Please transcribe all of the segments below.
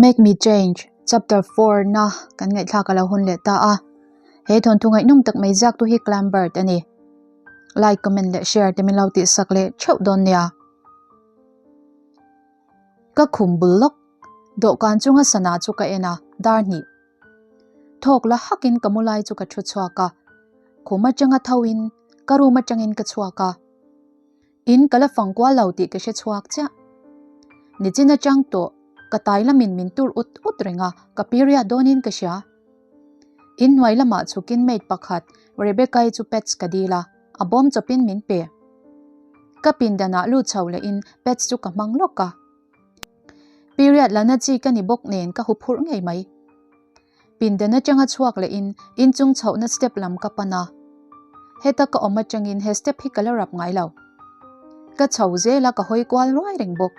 Make Me Change Chapter 4 na kan ngaihthlak a lo hun leh ta a. He thawnthu ngaihnawm tak mai ziaktu hi Clambert a ni. Like, comment leh share te min lo tihsak leh theuh dawn nia. Ka khum bul lawk. Dawhkan chunga sana chu ka en a, dar hnih. Thawk la hakin ka mu lai chu ka thu chhuak a. Khum atanga thoin ka room atangin ka chhuak a. In ka la fang kual lo tih ka hre chhuak chiah. Nichin atang tawh ka tai lamin min tur ut ut reng a, ka period dawnin ka hria. In hnuai lamah chhukin maid pakhat Rebecca-i chu pads ka dil a, a bawm chawpin min pe. Ka pindanah lut chho lehin pads chu ka hmang lawk a. Period la na chi ka ni bawk nen ka huphurh ngei mai. Pindan atanga chhuak lehin inchung chhohna step lam ka pan a. Heta ka awm atangin he step hi ka la rap ngai lo. Ka chho zel a ka hawi kual ruai reng bawk.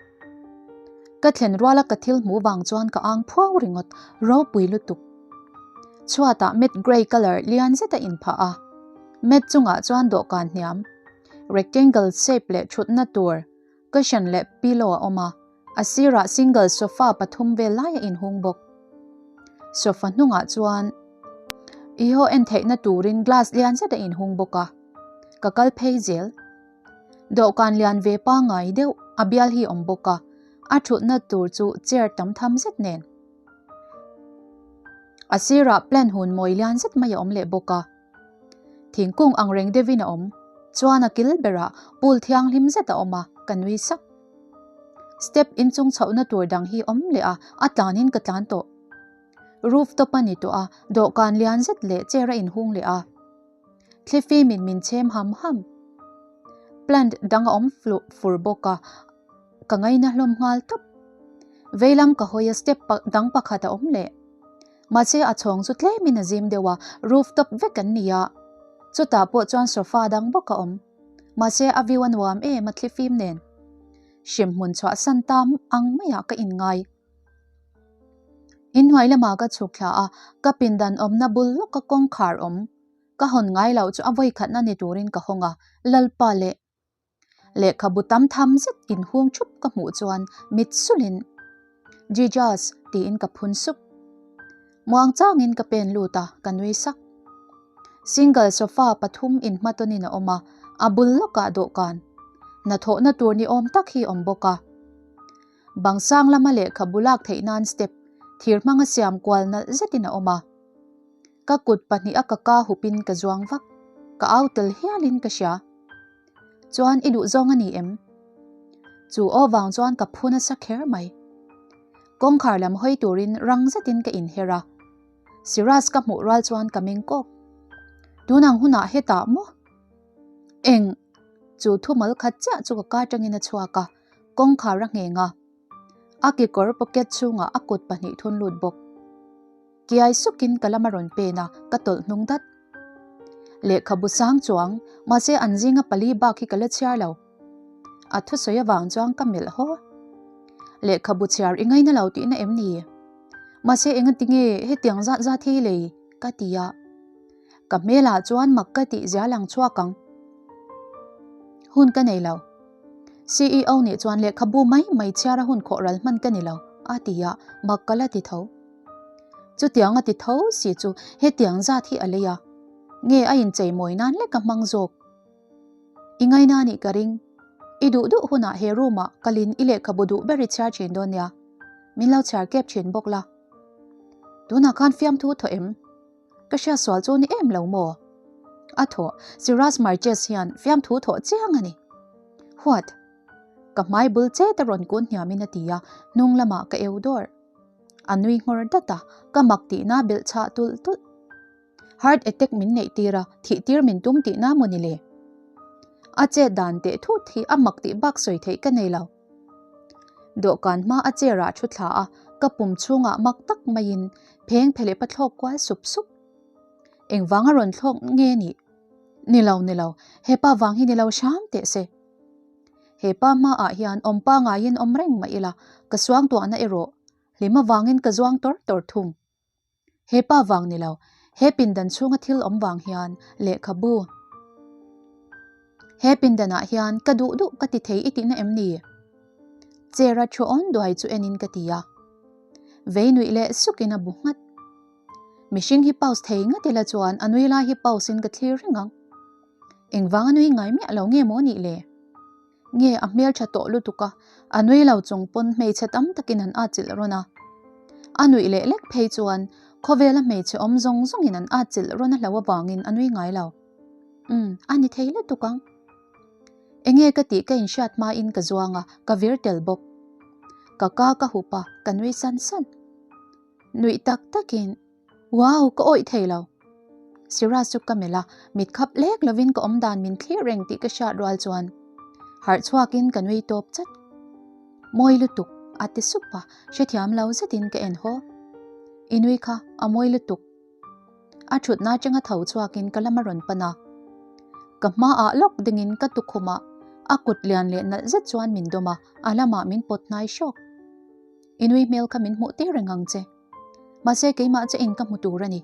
Ka thlen ruala ka thil hmuh vang chuan ka ang phuau ringawt, ropui lutuk. Chhuatah mat grey colour lian zet a inphah a. Mat chungah chuan dawhkan hniam, rectangle shape leh thutna tur, cushion leh pillow a awm a. A sirah single sofa pathum vel lai a inhung bawk. Sofa hnungah chuan iho en theihna turin glass lian zet a inhung bawk a. Ka kal phei zel. Dawhkan lian ve pangngai deuh a bial hi a awm bawk a, a thutna tur chu chair tam tham zet nen. A sirah plant hun mawi lian zet mai a awm leh bawk a. Thingkung ang reng deuhin a awm. Chuan a kil berah pool thianghlim zet a awm a, ka nui sak. Step inchung chhohna tur dang hi awm leh a, a tlanin ka tlan tawh. Roof top a ni tawh a, dawhkan lian zet leh chair a inhung leh a. Thlifimin min chhem ham ham. Plant dang a awm fur bawk a, ka ngaina hlawm nghal tawp. Veilam ka hawi a step dang pakhat a awm leh. Mahse a chhawng chu tlemin a zim deuh a, roof top vek an ni a. Chutah pawh chuan sofa dang bawk a awm. Mahse a view a nuam em a thlifim nen. Hremhmun chhuahsan ta ang maiah ka inngai. Inhnuai lamah ka chhuk thla a, ka pindan awmna bul lawka kawngkhar awm. Ka hawn ngai loh chu a vawikhatna ni turin ka hawng a, Lalpa leh lehkhabu tam tham zet inhung thup ka hmuh chuan mit sulin Jesus tiin ka phun sup. Muang changin ka pen lut a, ka nui sak. Single sofa pathum inhmatawnin a awm a, a bul lawkah dawhkan hnathawhna tur ni awm tak hi a awm bawk a. Bang sang lama lehkhabu lak theih nan step thir hmanga siam kual nalh zetin a awm a. Ka kut pahniha ka ka hupin ka zuang vak, ka au tel hialin ka hria. Chuan i duh zawng a ni em? Chu aw vang chuan ka phu nasa kher mai. Kawngkhar lam hawi turin rang zetin ka inher a. Siraj ka hmuh rual chuan ka meng kawk. Tunang hunah hetah maw? Eng? Chu thumal khat chiah chu ka ka atangin a chhuak a, kawngkhar a ngheng a. A kekawr pocket chhungah a kut pahnih thun lut bawk. Kiai sukin ka lam a rawn pen a, ka tawlh hnung dat. Lehkhabu sang chuang, mahse an zinga pali bak hi ka la chhiar lo. A thusawi avang chuan ka melh haw. Lehkhabu chhiar i ngaina lo tihna em ni? Mahse engati nge hetiang zat zat hi lei? ka ti a. Ka hmelah chuan mak ka tih zia lang chhuak ang. Hun ka nei lo. CEO nih chuan lehkhabu mai mai chhiara hun khawh ral hman ka ni lo, a ti a, mak ka la ti tho. Chutiang a ti tho si chu hetiang zat hi a lei a, nge a inchei mawi nan lek a hmang zawk? I ngaina nih ka ring. I duh duh hunah he room ah kalin i lehkhabu duh ber i chhiar thin dawn nia. Min lo chhiar kep thin bawk la. Tunah khan fiamthu thaw em? Ka hriat sual chu ni em lo maw? A thaw, Siraj Marches hian fiamthu thawh chiang a ni. What? Ka hmai bul chet a rawn kun hniamin a ti a, hnung lamah ka eu dawr. A nui nghawr dat a, ka mak tihna belh chhah tulh tulh. Heart attack min neih tir a, thih tir min tum tihna maw ni le? A chet dan teh thut hi a mak tih bak sawi theih ka nei lo. Dawhkan hma a chair ah thu thla a, ka pum chhungah mak tak maiin pheng phelep a thlawk kual sup sup. Engvang a rawn thlawk nge nih? Ni lo, ni lo, hepa vang hi ni lo hram teh se. Hepa hmaah hian awm pangaiin awm reng mah ila, ka suangtuahna erawh hlim avangin ka zuang tawr tawr thung. He pa vang ni lo, he pindan chhunga thil awm vang hian lehkhabu. He pindanah hian ka duh duh ka ti thei i tihna em ni? Chair-a thu awn duai chu enin ka ti a. Vei nuih leh sukin a bu nghat. Mihring hi pause thei ngat ila chuan a nui lai hi pause in ka thlir reng ang. Engvang a nui ngai miah lo nge maw nih le? Nge a hmeltha tawh lutuk a, a nui lo chung pawn hmeichhe tam takin an atchilh rawn a. A nuih leh lek phei chuan khawvela hmeichhe awm zawng zawngin an atchilh rawn a hlo avangin a nui ngai lo. Umm, a ni thei lutuk ang. Enge ka tih ka inhriat hmain ka zuang a, ka vir tel bawk. Ka ka ka hup a, ka nui san san. Nuih tak takin, Wow, ka awih thei lo. Siraj chu ka melh a, mit khap lek lovin ka awmdan min thlir reng tih ka hriat rual chuan harh chhuakin ka nui tawp chat. Mawi lutuk, a ti sup a, hrethiam lo zetin ka en haw. I nui kha, a mawi lutuk. A thutna atanga tho chhuakin ka lam a rawn pan a. Ka hmaah lawk dingin ka tukhumah a kut lian leh nalh zet chuan min dawm a, a lamah min pawt hnai hrawk. I nui hmel kha min hmuh tir reng ang che. Mahse keimah che in ka hmu tur a ni.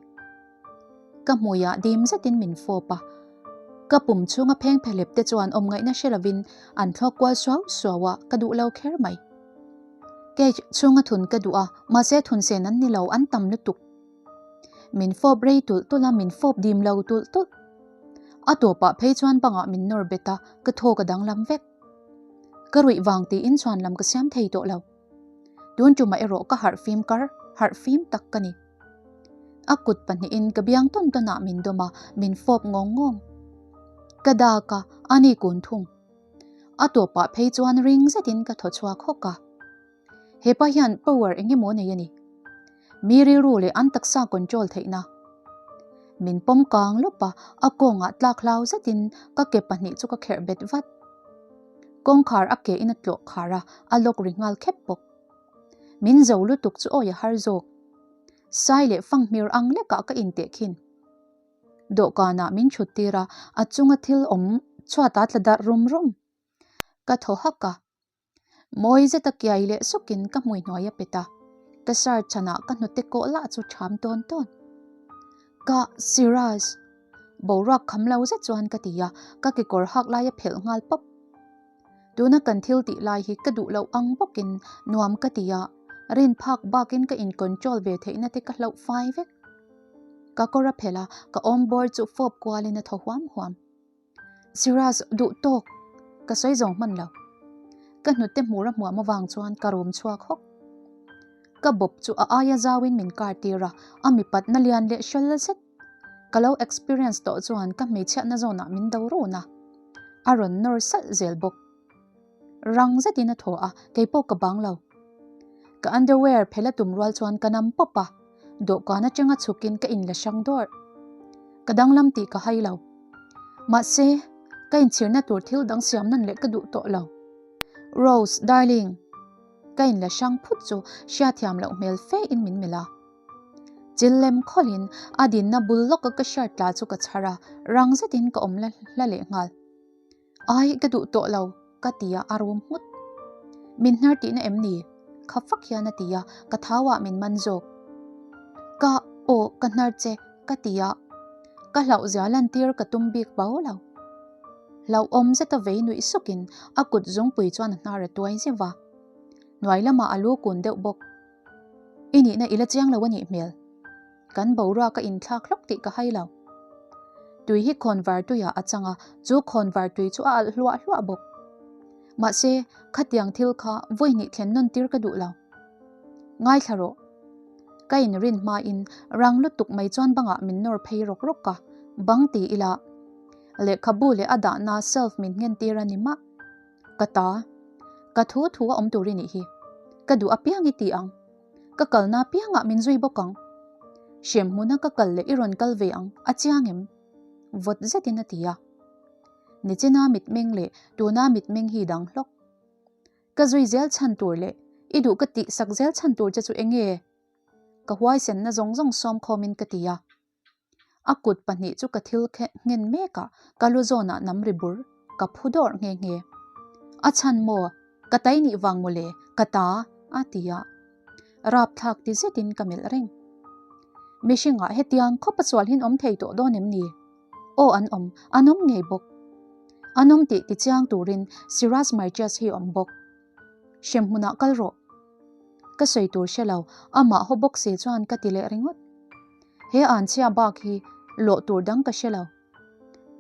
Ka hmuiah dim zetin min fawp a. Ka pum chhunga pheng phelep te chuan awm ngaihna hre lovin an thlawk kual suau suau a, ka duh lo kher mai. Cage chhunga thun ka duh a, mahse thun sen an ni lo, an tam lutuk. Min fawp rei tulh tulh a, min fawp dim lo tulh tulh. A tawpah phei chuan bangah min nawr bet a, ka thaw ka danglam vek. Ka ruih vang tiin chhuan lam ka siam thei tawh lo. Tun tumah erawh ka harh fim kar, harh fim tak ka ni. A kut pahnihin ka biang tawn tawnah min dawm a, min fawp ngawng ngawng. Ka dak a, a ni kun thung. A tawpah phei chuan ring zetin ka thaw chhuak hawk a. Hepa hian power eng emaw nei a ni. Mi rilru leh an taksa control theihna. Min pawm kang lawp a, a kawngah tlak hlau zetin ka ke pahnih chu ka kherh bet vat. Kawngkhar a ke in a tlawh khar a, a lawk ri nghal khep bawk. Min zo lutuk chu awi a har zawk. Sai leh fanghmir ang lekah ka inteh khin. Dawhkanah min thut tir a, a chunga thil awm chhuat a tla darh rum rum. Ka thaw hak a, Mawi zeta kiai leh sukin ka hmui hnuai a pet a, ka shirt chhanah ka hnute kawh lah chu ṭham tawn tawn. Ka Siraj! Boruak kham lo zet chuan ka ti a, ka kekawr hak lai a phelh nghal pawp. Tuna kan thil tih lai hi ka duh loh ang bawkin nuam ka ti a, rin phak bakin ka in control ve theihna te ka hlauh fai vek. Ka kawr a phelh a, ka awm bawr chu fawp kualin a thaw huam huam. Siraj duh tawk ka sawi zawng hman lo. Ka hnute hmur a hmuam avang chuan ka rum chhuak hawk. Ka bawp chu a aia zauin min kar tir a, a mipatna lian leh hral zet. Ka lo experience tawh chuan ka hmeichhiatna zawnah min do run a, a rawn nawr salh zel bawk. Rang zetin a thaw a, keipawh ka bang lo. Ka underwear phel a tum rual chuan ka nam pawp a, dawhkan atanga chhukin ka inla hrang dawrh. Ka danglam tih ka hai lo. Mahse, ka inchhirna tur thil dang siam nawn leh ka duh tawh lo. Rose, darling. Ka inla hrang phut chu hriathiam loh hmel fe in min melh a. Chil lem khawlhin a dinna bul lawka ka shirt tla chu ka chhar a, rang zetin ka awm la hla leh nghal. Ai, ka duh tawh lo, ka ti a, a rum nghut. Min hnar tihna em ni? Kha fak hian a ti a, ka thauah min man zawk. Ka, aw, ka hnar che, ka ti a. Ka hlauhzia lantir ka tum bik bau lo. Hlauhawm zeta vei nuih sukin a kut zungpui chuan a hnar a tuai zeuh va. Hnuai lamah a lu kun deuh bawk. I nihna i la chiang lo a nih hmel. Kan boruak a inthlak hlawk tih ka hai lo. Tui hi khawnvar tuiah a chang a, chu khawnvar tui chu a alh hluah hluah bawk. Mahse, khatiang thil kha vawi hnih thlen nawn tir ka duh lo. Ngaithla rawh. Ka inrin hmain rang lutuk mai chuan bangah min nawr phei rawk rawk a, bang ti ila lehkhabu leh a dahna shelf min nghen tir a ni mah. Ka ta. Ka thu thu a awm tur i nih hi. Ka duh apiang i ti ang. Ka kalna apiangah min zui bawk ang. Hrem hmuna ka kal leh i rawn kal ve ang, a chiang em? Vawt zetin a ti a. Nichina mitmeng leh tuna mitmeng hi dang hlawk. Ka zui zel chhan tur leh i duh ka tih sak zel chhan tur che chu eng nge? Ka huaisenna zawng zawng sawm khawmin ka ti a. A kut pahnih chu ka thil nghen mek a, ka lu zawnah nam ri bur, ka phu dawrh nghe nghe. A chhan maw? Ka tai nih vang maw le? Ka ta? a ti a. Rapthlak ti zetin ka melh reng. Mihringah hetiang khawp a sual hin awm thei tawh dawn em ni? Aw an awm, an awm ngei bawk. An awm tih tichiang turin Siraj Marches hi awm bawk. Hremhmunah kal rawh. Ka sawi tur hre lo, amah haw bawk si chuan ka ti leh ringawt. He anchhia bak hi lawh tur dang ka hre lo.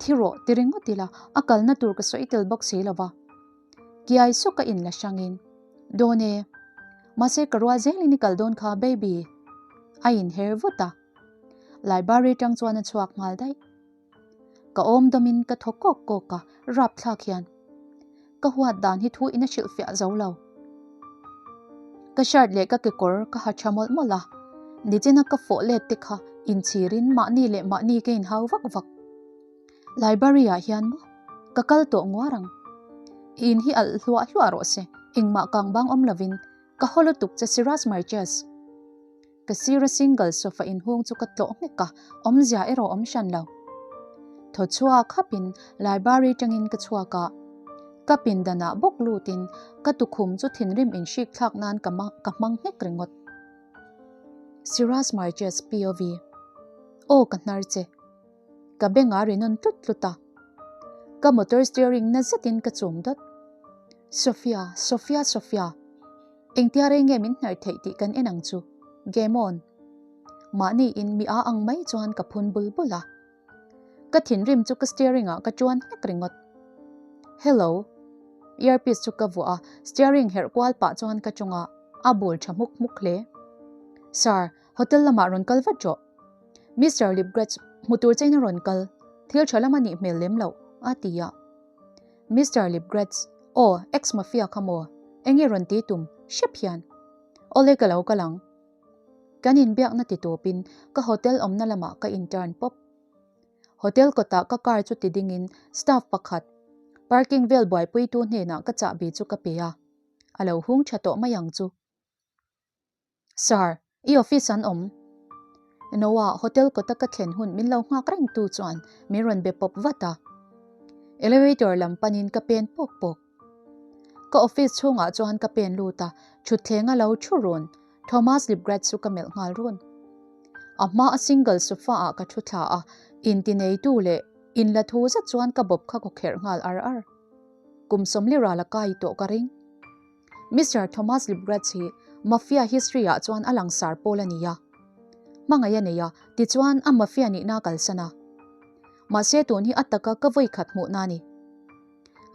Thi rawh ti ringawt ila a kalna tur ka sawi tel bawk si lo va. Kiai suk a inla hrangin, Dawn e. Mahse ka rual zelin i kal dawn kha baby. A inher vut a. Library tang chuan a chhuak nghal daih. Ka awm dawmin ka thaw kawk kawk a, rapthlak hian ka huat dan hi thu in a hrilhfiah zo lo. Ka shirt leh ka kekawr ka ha tha mawlh mawlh a, nichina ka fawh let te kha inchhirin mahni leh mahni ka inhau vak vak. Library ah hian maw ka kal tawh nguar ang. I in hi alh hluah hluah rawh se, engmah kang bang awm lovin ka haw lutuk che Siraj Marches. Ka sira single sofa inhung chu ka tlawh nghek a, awmzia erawh awm hran lo. Thaw chhuak hapin library tangin ka chhuak a, ka pindanah bawk lutin ka tukhum chu thinrim inhrik thlak nan ka ka hmang nghek ringawt. Siraj Marches POV Aw ka hnar che. Ka bengah ri nawn tlut tlut a. Ka motor steering na zetin ka chum dawt. Sofia, Sofia, Sofia. Engtia rei nge min hnar theih tih kan en ang chu? Game on! Mahni in mi a ang mai chuan ka phun bul bul a. Ka thinrim chu ka steering ah ka chuan hlek ringawt. Hello. Earpiece chu ka vuah a, steering herh kual pah chuan ka chungah a bul tha hmuk hmuk hle. Sir, hotel lamah rawn kal vat rawh. Mister Lipgretz, hmu tur chein a rawn kal. Thil tha lam a nih hmel lem loh, a ti a. Mister Lipgretz, Aw, ex-mafia kha maw? Enge rawn ti tum? Hrep hian. Awle ka lo kal ang. Kan inbiakna ti tawpin ka hotel awmna lamah ka intern pawp. Hotel kawtah ka car chu ti dingin staff pakhat, parking vel buaipuitu hnenah ka chahbi chu ka pe a. A lo hung tha tawh mai ang chu. Sir, i office an awm. Noah, hotel kawta ka thlen hun min lo nghak reng tu chuan min rawn be pawp vat a. Elevator lam panin ka pen pawk pawk. Ka office chhungah chuan ka pen lut a, thutthleng a lo thu run. Thomas Lipgrat chu ka melh nghal run. A hma a single sofa ah ka thu thla a, inti neitu leh inla thu zet chuan ka bawp kha khawkherh nghal ar ar. Kum sawmli ral a kai tawh ka ring. Mister Thomas Libretz hi Mafia history ah chuan a langsar pawl a ni a. Hmangaih a nei a, tichuan a Mafia nihna a kalsan a. Mahse tun hi a taka ka vawi khat hmuhna a ni.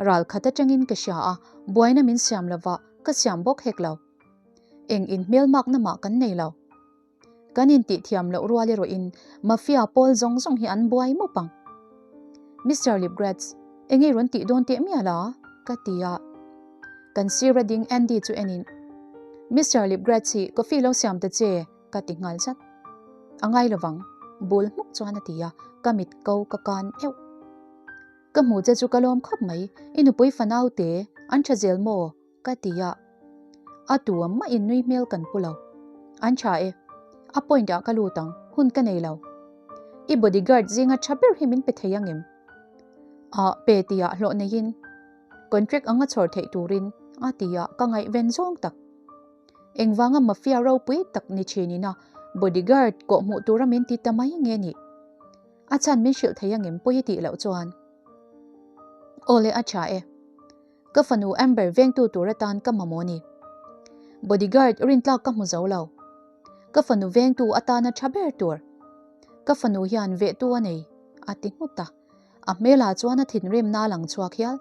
Ral khat atangin ka hria a, buaina min siam lova ka siam bawk hek lo. Eng inhmelmakna mah kan nei lo. Kan intih thiam loh rual erawhin Mafia pawl zawng zawng hi an buai mup ang. Mister Lipgratz, enge rawn tih dawn teh mial a? ka ti a. Kan sir a ding Andy chu enin, Mister Lipgratz hi coffee lo siam ta che, ka ti nghal zat. A ngai lovang, bul hmuk chuan a ti a, ka mit ko ka kan euh. Ka hmu che chu ka lawm khawp mai, i nupui fanau te an tha zel maw? Ka ti a, a tu a mah in nui hmel kan pu lo. An tha e, a point ah ka lut ang, hun ka nei lo. I bodyguard zinga tha ber hi min pe thei ang em? Ah, pe ti ah hlawh nei in, contract anga chhawr theih turin a ti a, ka ngaihven zawng tak. Engvanga mafia ropui tak ni thin ina bodyguard kawh hmuh tura min ti ta mai nge nih? A chhan min hrilh thei ang em pawi i tih loh chuan? Aw le a tha e. Ka fanu Amber vengtu tur atan ka mamawh ni. Bodyguard rintlak ka hmu zo lo. Ka fanu vengtu atana tha ber tur. Ka fanu hian vehtu a nei, a ti nghut a. A hmelah chuan a thinrimna a lang chhuak hial.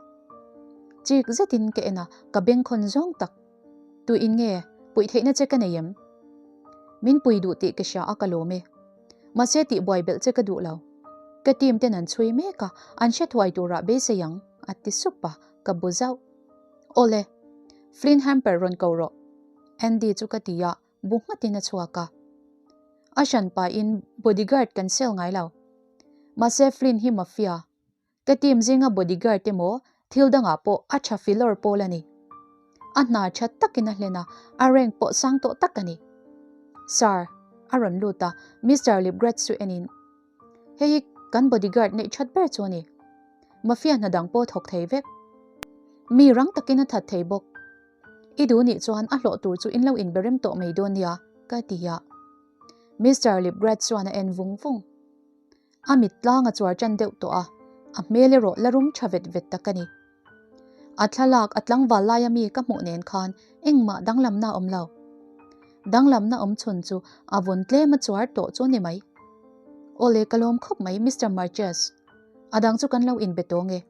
Chik zetin ka en a, ka bengkhawn zawng tak. Tuin nge puih theihna che ka nei em? Min pui duh tih ka hria a ka lawm e. Mahse tihbuai belh che ka duh lo. Ka team ten an chhui mek a, an hre thuai turah beisei ang, a ti sup a, ka bu zauh. Awle, Flynn Hamper rawn ko rawh. Andy chu ka ti a, bu nghatin a chhuak a. A hran pahin bodyguard kan sel ngai lo. Mahse Flynn hi mafia, Ka team zinga bodyguard emaw thil dangah pawh a tha filawr pawl a ni. A hna tha takin a hlen a, a rank pawh sang tawh tak a ni. Sir, a rawn lut a, Mister Lipgratz chu enin, Hei hi kan bodyguard neih that ber chu a ni. Mafia hna dang pawh thawk thei vek. Mi rang takin a that thei bawk. I duh nih chuan a hlawh tur chu in lo inbe rem tawh mai dawn nia, ka ti a. Mister Lipgratz chuan a en vung vung. A mit tlang a chuar tan deuh tawh a, a hmel erawh la rum tha vet vet tak a ni. A thlalak a tlangval laia mi ka hmuh nen khan engmah danglamna a awm lo. Danglamna awm chhun chu a vun tlem a chuar tawh chu ni mai. Awle ka lawm khawp mai Mister Marches. A dang chu kan lo inbe tawng e.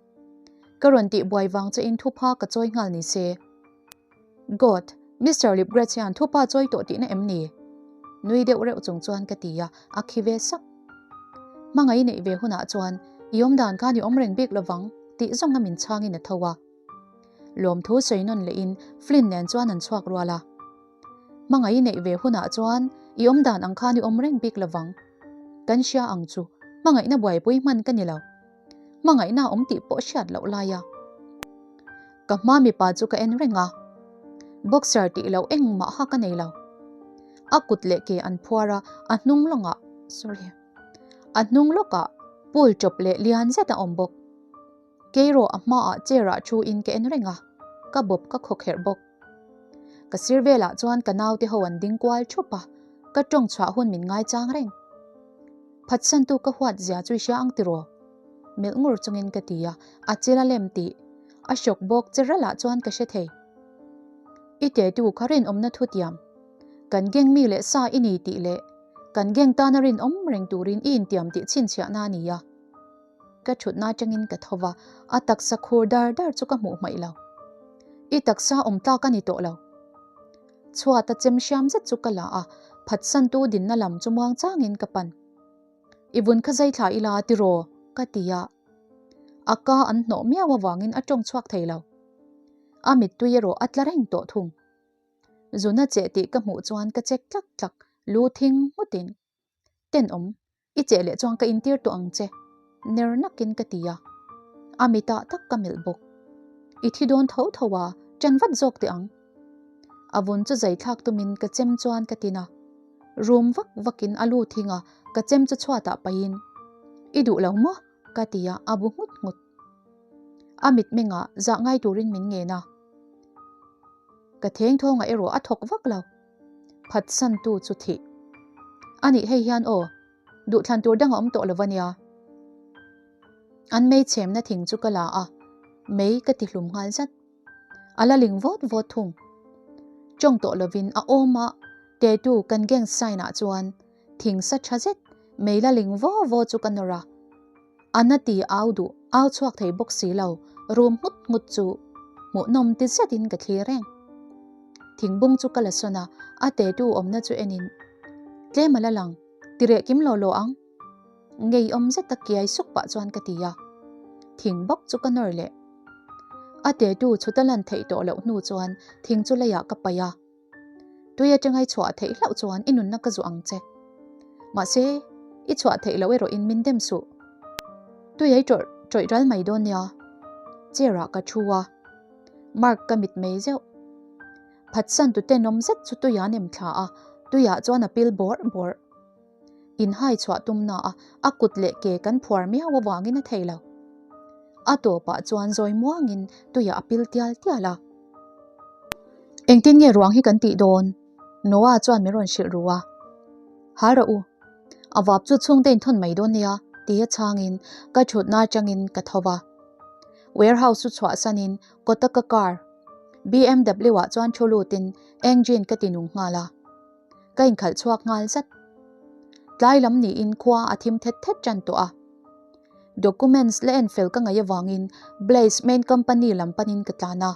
Ka rawn tih buai vang che in thupha ka chawi nghal ni se. God, Mister Lipgrets hian thupa chawi tawh tihna em ni? Nui deuh reuh chung chuan ka ti a, a khi ve sak. Hmangaih neih ve hunah chuan i awmdan khan i awm reng bik lovang tih zawng a min chhangin a tho a. Lawmthu sawi nawn lehin Flynn nen chuan an chhuak rual a. Hmangaih neih ve hunah chuan i awmdan ang khan i awm reng bik lovang. Kan hria ang chu, hmangaihna buaipui hman ka ni lo. Hmangaihna awm tih pawh hriat loh lai a. Ka hma mipa chu ka en reng a. Boxer tih loh engmah ha ka nei lo. A kut leh ke an phuar a, a hnung lawngah, sorry, a hnung lawkah pool chawp leh lian zet a awm bawk. Keiraw a hmaah chair ah thu in ka en reng a, ka bawp ka khawkherh bawk. Ka sir velah chuan ka naute ho an ding kual thup a, ka tawng chhuah hun min ngaichang reng. Phatsantu ka huat zia chu i hria ang tiraw? Melh ngur chungin ka ti a, a chil a lem tih a hrawk bawk che ralah chuan ka hre thei. I tetu kha rinawmna thutiam, kan geng mi leh sa i ni tih leh kan geng tana rinawm reng turin i intiam tih chhinchhiahna a ni a. Ka thutna atangin ka tho va, a taksa khur dar dar chu ka hmuh hmaih lo. I taksa awm tlak a ni tawh lo. Chhuata chem hriam zet chu ka la a, phatsantu dinna lam chu muang changin ka pan. I vun kha zai thla ila tiraw? ka ti a. A ka an hnawh miau avangin a tawng chhuak thei lo. A mittui erawh a tla reng tawh thung. Zuna cheh tih ka hmuh chuan ka chek tlak tlak, lu thing nghutin. Tenawm, I cheh leh chuan ka intir tawh ang che, ner nakin ka ti a. A mitah tak ka melh bawk. I thi dawn tho tho a, ṭan vat zawk teh ang. A vun chu zai thlak tumin ka chem chuan ka tin a. Rum vak vakin a lu thing a, ka chem chu chhuatah pahin, I duh lo maw? ka ti a, a bu nghut nghut. A mitmengah zah ngai turin min ngen a. Ka thengthawngah erawh a thawk vak lo. Phatsantu chu thih. A nih hei hian aw, duhthlan tur dang a awm tawh lo va nia. An mei chhemna thing chu ka la a, mei ka ti hlum nghal zat. A la ling vawt vawt thung. Tawng tawh lovin a awm a, tetu kan gang sign ah chuan thing sa tha zet mei la ling vaw vaw chu ka nawr a. A na ti au duh au chhuak thei bawk si lo, rum nghut nghut chu hmuhnawm ti zetin ka thlir reng. Thingbung chu ka la sawn a, a tetu awmna chu enin tlem a la lang, ti reh kim law law ang. Ngeiawm zeta kiai suk pah chuan ka ti a, thing bawk chu ka nawr leh. A tetu chhuta lan theih tawh loh hnu chuan thing chu leiah ka paih a. Tui atanga i chhuah theih hlauh chuan i nunna ka zuah ang che. Mahse, i chhuah theih loh erawhin min dem suh. Tui ei tawrh tawih ral mai dawn nia. Chair ah ka thu a. Mark ka mit mei zeuh. Phatsan tu tenawm zet chu tui an em thla a, tuiah chuan a pil bawrh bawrh. Inhai chhuah tumna a a kut leh ke kan phuar miau avangin a thei lo. A tawpah chuan zawi muangin tuiah a pil tial tial a. Engtin nge ruang hi kan tih dawn? Noah chuan min rawn hrilh ru a. Hal rawh u, a vap chu chhungte in thawn mai dawn nia tia chhangin ka thutna atangin ka tho va. Warehouse chu chhuahsanin kawta ka car BMW ah chuan thu lutin engine ka ti nung nghal a. Ka inkhalh chhuak nghal zat. Tlai lam niin khua a thim thet thet tan tawh a. Documents la en fel ka ngaih avangin Blaze main company lam panin ka tlan a.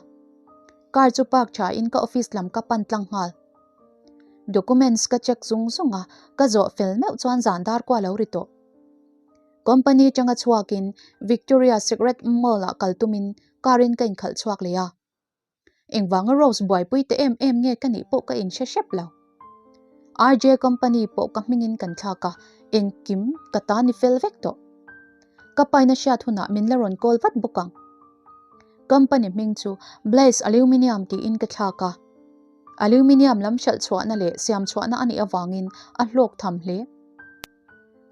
Car chu park tha in ka office lam ka pan tlang nghal. Documents ka check zung zung a, ka zawh fel meuh chuan zan dar kua lo ri tawh. Company tanga chhuakin Victoria Secret Mall ah kal tumin car in ka inkhalh chhuak leh a. Engvanga Rose buaipui te em em nge ka nih pawh ka inhre hrep lo. RJ company pawh ka hmingin kan thlak a, engkim ka ta ni fel vek tawh. Ka paina hriat hunah min la rawn call vat bawk ang. Company hming chu Blaze Aluminium tiin ka thlak a. Aluminium lam hralh chhuahna leh siam chhuahna a nih avangin a hlawk tham hle.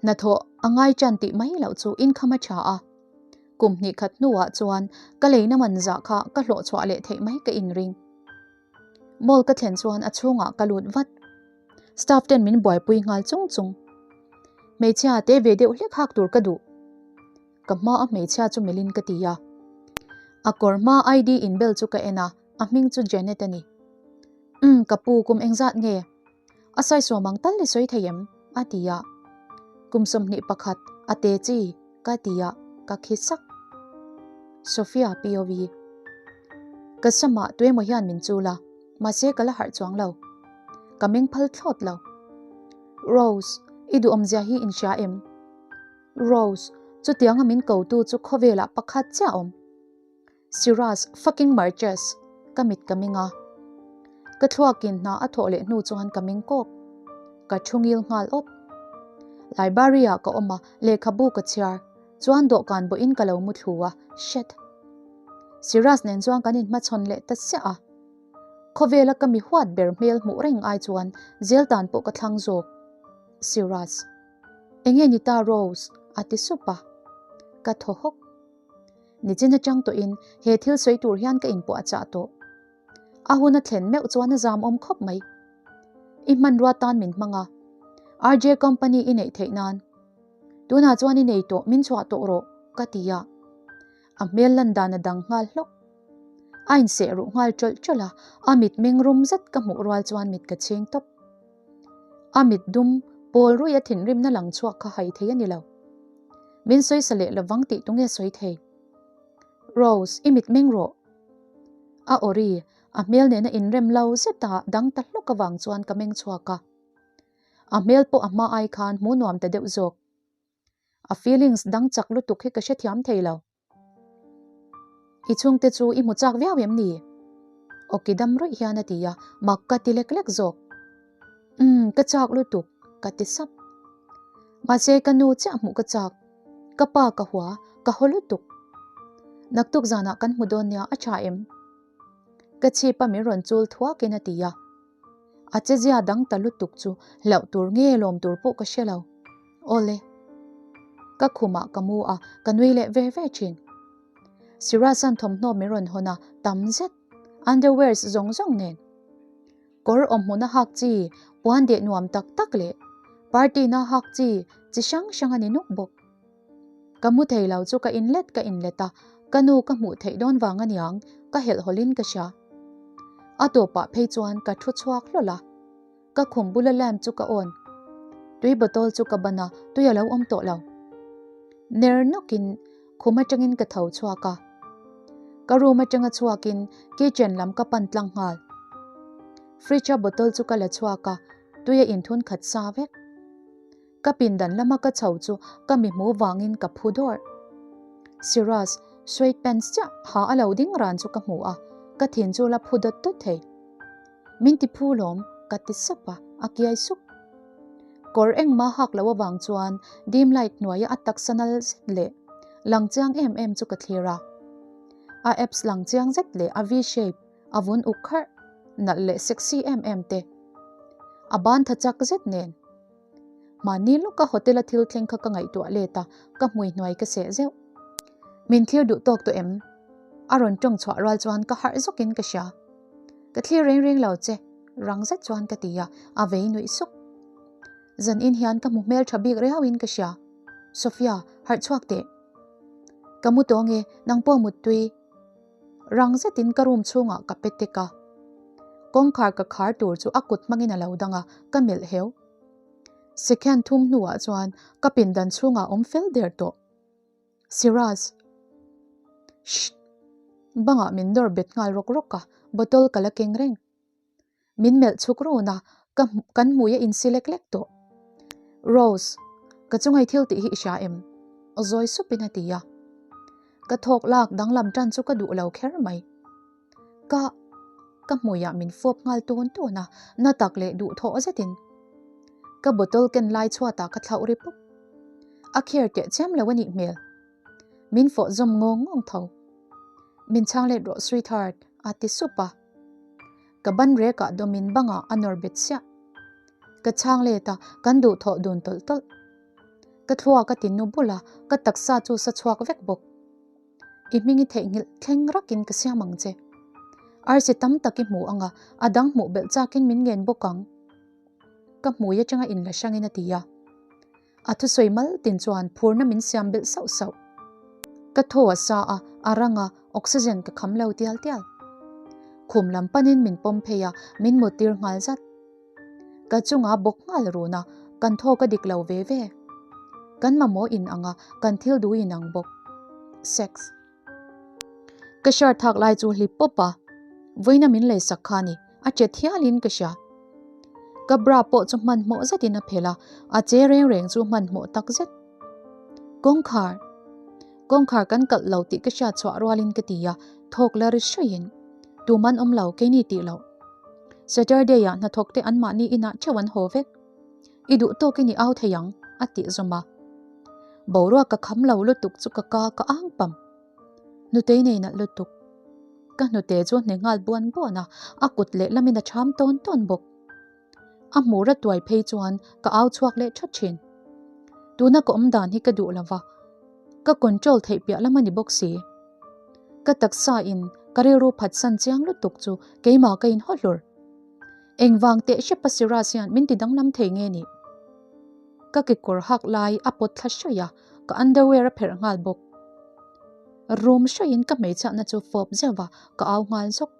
Hnathawh a ngai tan tih mai loh chu income a tha a. Kum hnih khat hnuah chuan ka leina man zah kha ka hlawh chhuah leh theih mai ka inring. Mall ka thlen chuan a chhungah ka lut vat. Staff ten min buaipui nghal chung chung. Hmeichhia te ve deuh hlek hak tur ka duh. Ka hma a hmeichhia chu melhin ka ti a. A kawr hma ID inbel chu ka en a, a hming chu Janet a ni. Umm ka pu kum engzat nge? A saisuam ang tal i sawi thei em? a ti a. Kum 21, a te chi, ka ti a, ka khi sak. Sophia POV. Ka samah tuemaw hian min chul a, mahse ka la harh chuang lo. Ka meng phal thlawt lo. Rose, i duhawmzia hi in hria em? Rose, chutianga min kotu chu khawvelah pakhat chiah a awm. Siraj fucking Marches, ka mit ka ming a. Ka thluakin hna a thawh leh hnu chuan ka meng kawk. Ka thu ngil nghal awp. Library ah ka awm a, lehkhabu ka chhiar. Chuan dawhkan bawhin ka lo mu thlu a, shit. Siraj nen chuan kan inhmachhawn leh ta siah a. Khawvela ka mi huat ber hmel hmuh reng ai chuan zel tan pawh ka thlang zawk. Siraj. Enge ni ta Rose? a ti sup a. Ka thaw hawk. Nichin atang tawhin he thil sawi tur hian ka inpawh a chah tawh. A hun a thlen meuh chuan a zam awm khawp mai. I hmanrua tan min hmang a, RJ company i neih theih nan. Tunah chuan i nei tawh, min chhuah tawh rawh, ka ti a. A hmel lan dan a dang nghal hlawk. A inseh ruh nghal ṭawlh ṭawlh a, a mitmeng rum zet ka hmuh rual chuan mit ka chhing tawp. A mit dum, pawl ruih a thinrimna lang chhuak kha hai thei a ni lo. Min sawisa leh lovang tih tunge sawi thei? Rose, i mit meng rawh. A awri, a hmel nena inrem lo zeta dang ta hlawk avang chuan ka meng chhuak a. A hmel pawh a hma ai khan hmu nuam ta deuh zawk. A feelings dang chak lutuk hi ka hrethiam thei lo. I chhungte chu i hmu chak viau em ni? Awki dam ruih hian a ti a, mak ka ti lek lek zawk. Umm, ka chak lutuk, ka ti sap. Mahse ka nu chiah hmuh ka chak. Ka pa ka hua, ka haw lutuk. Naktuk zanah kan hmu dawn nia, a tha em? Ka chhip a min rawn chul thuakin a ti a. A chezia dang ta lutuk chu hlauh tur nge lawm tur pawh ka hre lo. Awle. Ka khumah ka mu a, ka nui leh ve ve thin. Siraj-a'n thawmhnaw min rawn hawn a, tam zet. Underwears zawng zawng nen. Kawr awmhmuna hak chi, puan deh nuam tak tak leh party-na hak chi chi hrang hrang a ni nuk bawk. Ka mu thei lo chu ka inlet ka inlet a, ka nu ka hmuh theih dawn vang aniang ka helh hawlhin ka hria. A tawpah phei chuan ka thu chhuak hlawlh a, ka khum bula lamp chu ka on. Tui bottle chu ka ban a, tui a lo awm tawh lo. Ner nawkin khum atangin ka tho chhuak a. Ka room atanga chhuakin kitchen lam ka pan tlang nghal. Fridge-a bottle chu ka la chhuak a, tui a inthun khat sa vek. Ka pindan lama ka chho chu ka mi hmu vangin ka phu dawrh. Siraj, sweat pants chiah ha a lo ding ran chu ka hmu a, ka thin chu la phu dawt dawt thei. Min ti phu lawm, ka ti sap a, a kiai sup. Kawr engmah hak loh avang chuan dim light hnuaia a taksa nal zet leh lang chiang em em chu ka thlir a. A abs lang chiang zet leh a V-shape a vun uk kharh, nalh leh sexy em em te. A ban tha chak zet nen. Mahni lawka hotel a thil thleng kha ka ngaihtuah let a, ka hmui hnuai ka seh zeuh. Min thlir duh tawk tawh em? A rawn tawng chhuah rual chuan ka harh zawkin ka hria. Ka thlir reng reng lo che, rang zet chuan ka ti a, a vei nuih suk. Zan in hian ka hmu hmel tha bik riauin ka hria. Sophia, harh chhuak teh. Ka mu tawng e, nang pawh muttui. Rang zetin ka room chhungah ka pe tek a. Kawngkhar ka khar tur chu a kut hmangin a lo dang a, ka melh heu. Second thum hnuah chuan ka pindan chhungah awm fel der tawh. Siraj. Shh. Bangah min nawr bet nghal rawk rawk a, bottle ka la keng reng. Min melh chhuk run a, ka kan hmui a insi lek lek tawh. Rose, ka chungai thil tih hi i hria em? Zawi supin a ti a. Ka thawk lak danglam tan chu ka duh lo kher mai. Ka ka hmuiah min fawp nghal tun tun a, na tak leh duhthawh zetin. Ka bottle ken lai chhuatah ka thlauh ri pup. A kher teh chiam lo a nih hmel. Min fawh zawm ngawng ngawng tho. Min chhang let rawh sweetheart, a ti sup a. Ka ban rekah dawmin bangah a nawr bet siah. Ka chhang let a, kan duhthawh dun tawlh tawlh. Ka thluak a ti nu bul a, ka taksa chu sa chhuak vek bawk. I hming i theihnghilh thleng rakin ka siam ang che. Arsi tam tak i hmu ang a, a dang hmuh belh chakin min ngen bawk ang. Ka hmui atanga inla hrangin a ti a. A thusawi mal tin chuan phurna min siam belh sauh sauh. Ka thaw a sa a, a rang a, oxygen ka kham lo tial tial. Khum lam panin min pawm phei a, min muttir nghal zat. Ka chunga bawk nghal run a, kan thawk a dik lo ve ve. Kan mamawh in ang a, kan thil duh in ang bawk. Sex. Ka shirt thak lai chu hlip pawp a, vawiina min leisak kha ni, a che thialin ka hria. Ka bra pawh chu hmanhmawh zetin a phelh a, a che reng reng chu hmanhmawh tak zet. Kawngkhar. Kawngkhar kan kalh lo tih ka hriat chhuah rualin ka ti a, thawk la ri hruiin. Tuman awm lo, keini tih loh. Saturday ah hnathawk te anmahni inah theuh an haw vek. I duh tawkin i au thei ang, a tih zawm a. Boruak ka kham lo lutuk chu ka ka ka ang pam. Hnutei nei nalh lutuk. Ka hnute chu hne nghal buan buan a, a kut lehlamin a ṭham tawn tawn bawk. A hmur a tuai phei chuan ka au chhuak leh ṭhat ṭhin. Tuna ka awm dan hi ka duh lo va, ka control theih piah lam a ni bawk si. Ka taksa in ka rilru phatsan chiang lutuk chu keimah ka inhaw hlur. Engvang teh hrepa Siraj hian min ti danglam thei nge nih? Ka kekawr hak lai a pawt thla hraih a, ka underwear a pherh nghal bawk. Rum hraih in ka hmeichhiatna chu fawp zeuh va, ka au nghal zawk.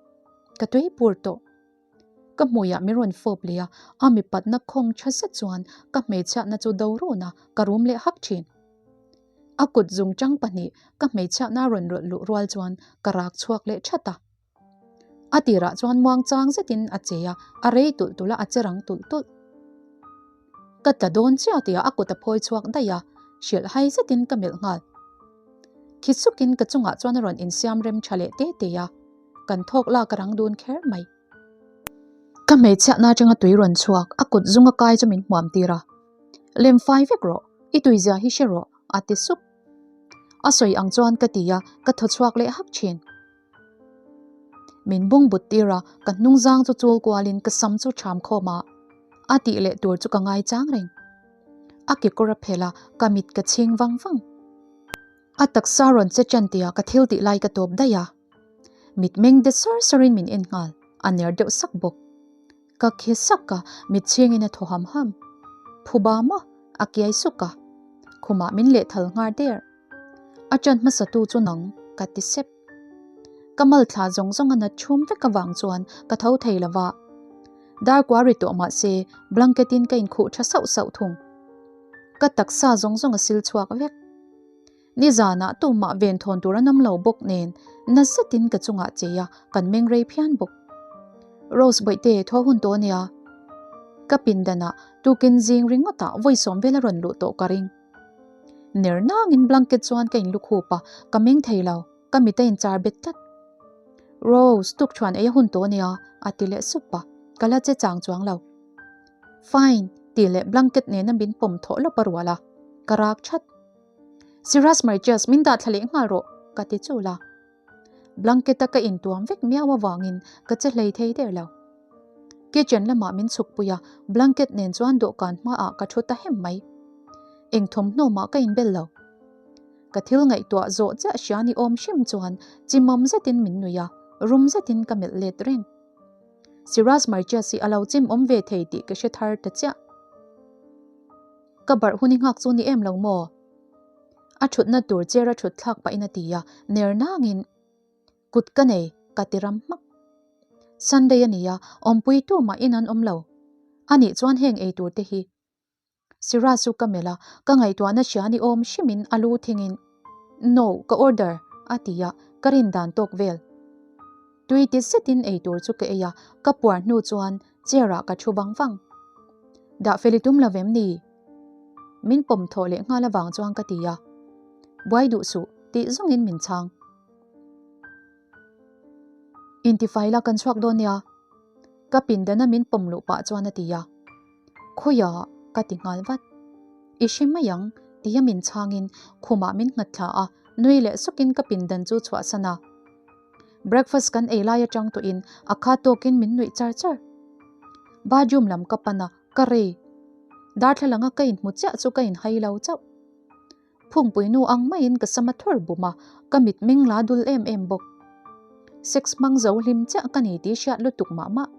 Ka tui pur tawh. Ka hmuiah min rawn fawp leh a, a mipatna khawng tha zet chuan ka hmeichhiatna chu do run a, ka rum leh hak thin. A kut zungchang pahnih ka hmeichhiatna a rawn rawlh luh rual chuan ka rak chhuak leh that a. A tirah chuan muangchang zetin a che a, a rei tulh tulh a, a che rang tulh tulh. Ka tla dawn chiah tihah a kut a phawi chhuak daih a, hrilh hai zetin ka melh nghal. Khi sukin ka chungah chuan a rawn insiam rem tha leh te te a, kan thawk lak a rang dun kher mai. Ka hmeichhiatna atanga tui rawn chhuak, a kut zunga kai chu min hmuam tir a. Lem fai vek rawh, i tuizia hi hre rawh, a ti sup. A sawi ang chuan ka ti a, ka thaw chhuak leh hak thin. Min bung but tir a, ka hnungzang chu chul kualin ka sam chu ṭham khawm a, a tih leh tur chu ka ngaichang reng. A kekawr a phelh a, ka mit ka chhing vang vang. A taksa rawn che ṭan tia ka thil tih lai ka tawp daih a. Mitmeng de sawr sawrin min en nghal, a ner deuh sak bawk. Ka khi sak a, mit chhingin a thaw ham ham. Phuba maw? A kiai suk a. Khumah min lehthal nghar der. A ṭan hmasatu chu nang, ka ti sep. Ka mal thla zawng zawng a nat chhum vek avang chuan ka tho thei lo va. Darkua ri tawh mah se blanket in ka inkhuh ṭha sauh sauh thung. Ka taksa zawng zawng a sil chhuak vek. Nizanah tumah venthawn tur an awm lo bawk nen na zetin ka chungah chei a, kan meng rei phian bawk. Rose bawihte thaw hun tawh ania. Ka pindanah tukin zing ringawtah vawi sawm vel a rawn luh tawh ka ring. Ner nangin blanket chuan ka inlukhup a, ka meng thei lo, ka mit a inchar bet tlat. Rose, tukṭhuan ei a hun tawh ania, a ti leh sup a, ka la che chang chuang lo. Fine, tih leh blanket nena min pawm thawh lawp a rual a, ka rak that. Siraj Marches, min dah thla leh nghal rawh, ka ti chul a. Blanket-a ka intuam vek miau avangin ka che hlei thei der lo. Kitchen lamah min chhukpui a, blanket nen chuan dawhkan hmaah ka thu ta hem mai. Eng thawmhnaw mah ka inbel lo. Ka thil ngaihtuah zawh chiah hria ni awm hrim chuan chimawm zetin min nuih a, rum zetin ka melh let reng. Siraj Marches hi a lo chimawm ve thei tih ka hre thar ta chiah. Ka barh hun i nghak chu ni em lo maw? A thutna tur chair a thut thlak pahin a ti a, ner nangin, Kut ka nei, ka ti ram hmak. Sunday a ni a, awmpui tu mah in an awm lo. Anih chuan heng ei tur te hi. Siraj chu ka melh a, ka ngaihtuahna hria ni awm hrimin a lu thingin, No, ka order, a ti a, ka rin dan tawk vel. Tui ti zetin ei tur chu ka ei a, ka puar hnu chuan Chair ah ka thu vang vang. Dah fel i tum lo vem ni? Min pawm thawh leh nghal avang chuan ka ti a. Buai duh suh tih zawngin min chhang. Intifai la kan chhuak dawn nia. Ka pindana min pawm luh pah chuan a ti a. Khawiah ka ti nghal vat. I hre mai ang tia min chhangin khumah min nghat thla a, nui leh sukin ka pindan chu chhuahsan a. Breakfast kan ei lai atang tawhin a kha tawkin min nuih char char. Bathroom lam ka pan a, ka rei. Darthlalanga ka inhmu chiah chu ka inhai lo chauh. Phungpui nu ang maiin ka sam a thur bum a, ka mit meng la dul em em bawk. Sex hmang zo hlim chiah ka ni tih hriat lutuk mah mah.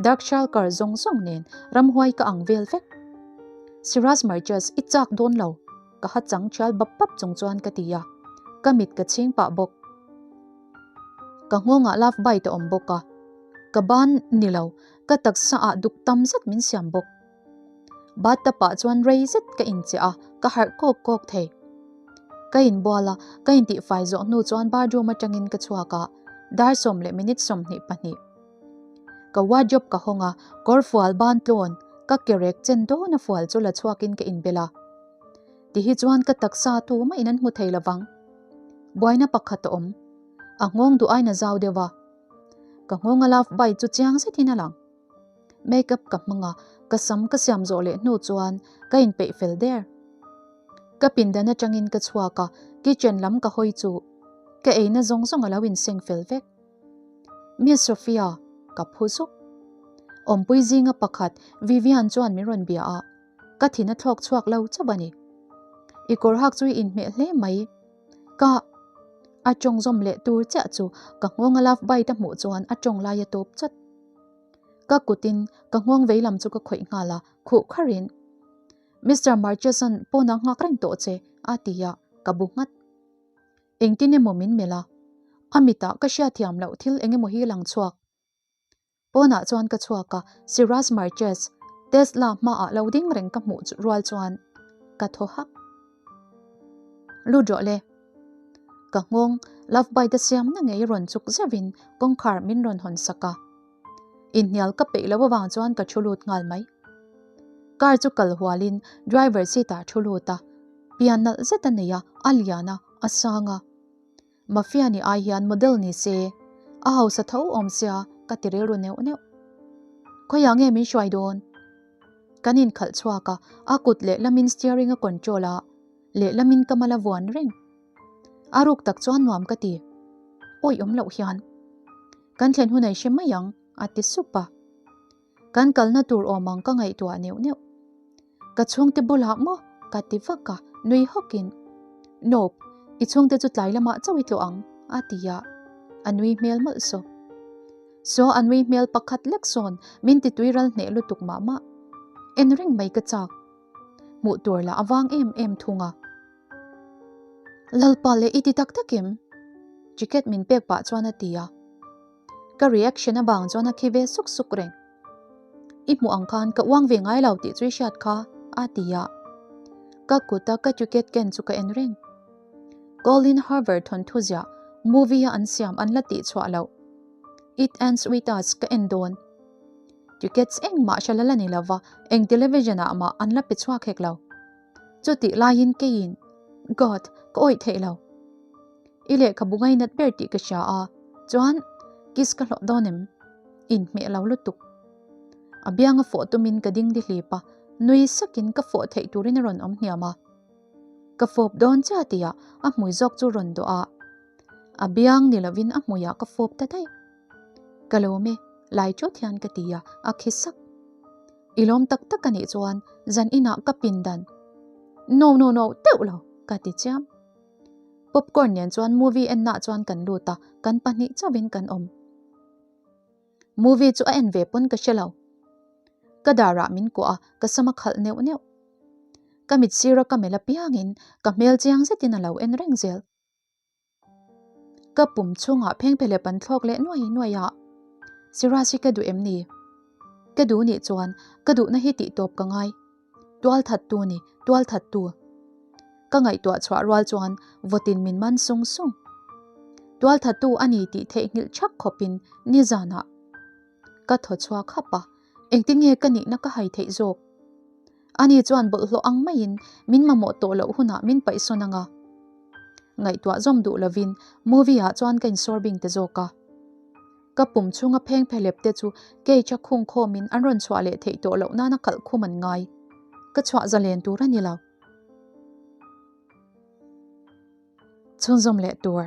Dark Shalkar zawng zawng nen ramhuai ka ang vel vek. Siraj Marches i chak dawn lo. Ka ha chang thial bap bap chung chuan ka ti a, ka mit ka chhing pah bawk. Ka nghawngah love bite a awm bawk a. Ka ban ni lo, ka taksa ah duk tam zet min siam bawk. Bathtub ah chuan rei zet ka inchiah a, ka harh kawk kawk thei. Ka inbual a, ka intihfai zawh hnu chuan bathroom atangin ka chhuak a, dar sawm leh minute 22. Ka wardrobe ka hawng a, kawr fual ban tlawn, ka ke rek chen dawn a fual chu la chhuakin ka inbel a. Ti hi chuan ka taksa tumah in an hmu thei lovang. Buaina pakhat a awm. A nghawng duh aiin a zau deuh a. Ka nghawng a love bite chu chiang zetin a lang. Makeup ka hmang a, ka sam ka siam zawh leh hnu chuan ka inpeih fel der. Ka pindan atangin ka chhuak a, kitchen lam ka hawi chu ka eina zawng zawng a lo inseng fel vek. Miss Sophia, ka phu zuk. Awmpui zinga pakhat Vivian chuan min rawn bia a, ka thin a thlawk chhuak lo chauh a ni. I kawr hak chu i inhmeh hle mai. Ka a tawng zawm leh tur chiah chu ka nghawng a love bite a hmuh chuan a tawng lai a tawp chat. Ka kutin ka nghawng vei lam chu ka khawih nghal a, khuh kharin, Mister Marcheson pawn a nghak reng tawh che, a ti a, ka bu nghat. Engtin emaw min melh a, a mitah ka hriatthiam loh thil eng emaw hi lang chhuak. Pawnah chuan ka chhuak a, Siraj Marquez, Tesla hmaah lo ding reng ka hmuh rual chuan ka thaw hak. Lut rawh le. Ka nghawng, love bite a siamna ngei rawn chuk zeuhin kawngkhar min rawn hawn sak a. Inhnial ka peih loh avang chuan ka thu lut nghal mai. Car chu kal hualin driver seat ah thu lut a, pian nalh zet a nei a, a lian a, a sang a. Mafia ni ai hian model ni se, a hausa tho awm sia ka ti rilru neuh neuh. Khawiah nge min hruai dawn? Kan inkhalh chhuak a, a kut lehlamin steering a control a, lehlamin ka mal a vuan reng. A ruk tak chuan nuam ka ti. Awih awm loh hian. Kan thlen hun a i hre mai ang, a ti sup a. Kan kalna tur awm ang ka ngaihtuah neuh neuh. Ka chhungte bulah maw? ka ti vak a, nui hawkin, Nope, i chhungte chu tlai lamah chauh i tlawh ang, a ti a, a nui hmel mawlh saw. Saw a nui hmel pakhat lek sawn min ti tui ral hneh lutuk mah mah. En reng mai ka chak. Hmuh tur lah a vang em em thung a. Lalpa leh i ti tak tak em? Ticket min pek pah chuan a ti a. Ka reaction avang chuan a khi ve suk suk reng. I hmuh ang khan ka uang ve ngai lo tih chu i hriat kha, a ti a. Ka kuta ka ticket ken chu ka en reng. Colin Hoover thawnthu ziah movie a an siam an la tih chhuah loh. It Ends With Us ka en dawn. Tickets engmah hre la la ni lova, eng television ah mah an la pe chhuak hek lo. Chutih laiin keiin, God, ka awih theih lo. I lehkhabu ngainat ber tih ka hria a, chuan kiss ka hlawh dawn em? Inhmeh lo lutuk. A bianga fawh tumin ka ding dihlip a, nui sakin ka fawh theih turin a rawn awm hniam a. Ka fawp dawn chiah tihah a hmui zawk chu rawn dawh a, a biang ni lovin a hmuiah ka fawp ta daih. Ka lawm e, lai chawt hian ka ti a, a khi sak. I lawm tak tak a nih chuan zan inah ka pindan. No, no, no, teuh lo, ka ti chiam. Popcorn nen chuan movie ennah chuan kan lut a, kan pahnih chauhin kan awm. Movie chu a en ve pawn ka hre lo. Ka darah min kuah a, ka sam a khalh neuh neuh. Ka mit sira ka melh apiangin ka hmel chiang zetin a lo en reng zel. Ka pum chhungah phengphelep an thlawk leh nuai nuai a, Siraj hi ka duh em ni? Ka duh nih chuan ka duhna hi tih tawp ka ngai. Tual thattu ni, tual thattu. Ka ngaihtuah chhuah rual chuan vawtin min man sung sung. Tual thattu a ni tih theihnghilh thak khawpin nizanah ka thaw chhuak hap a, engtin nge ka nihna ka hai theih zawk? Ani chuan bawlhhlawh ang maiin min mamawh tawh loh hunah min paihsawn ang a. Ngaihtuah zawm duh lovin movie ah chuan ka insawr bing ta zawk a. Ka pum chhunga pheng phelep te chu cage a khung khawmin an rawn chhuah leh theih tawh loh nana kalh khum an ngai. Ka chhuah zalen tur a ni lo. Chhunzawm leh tur.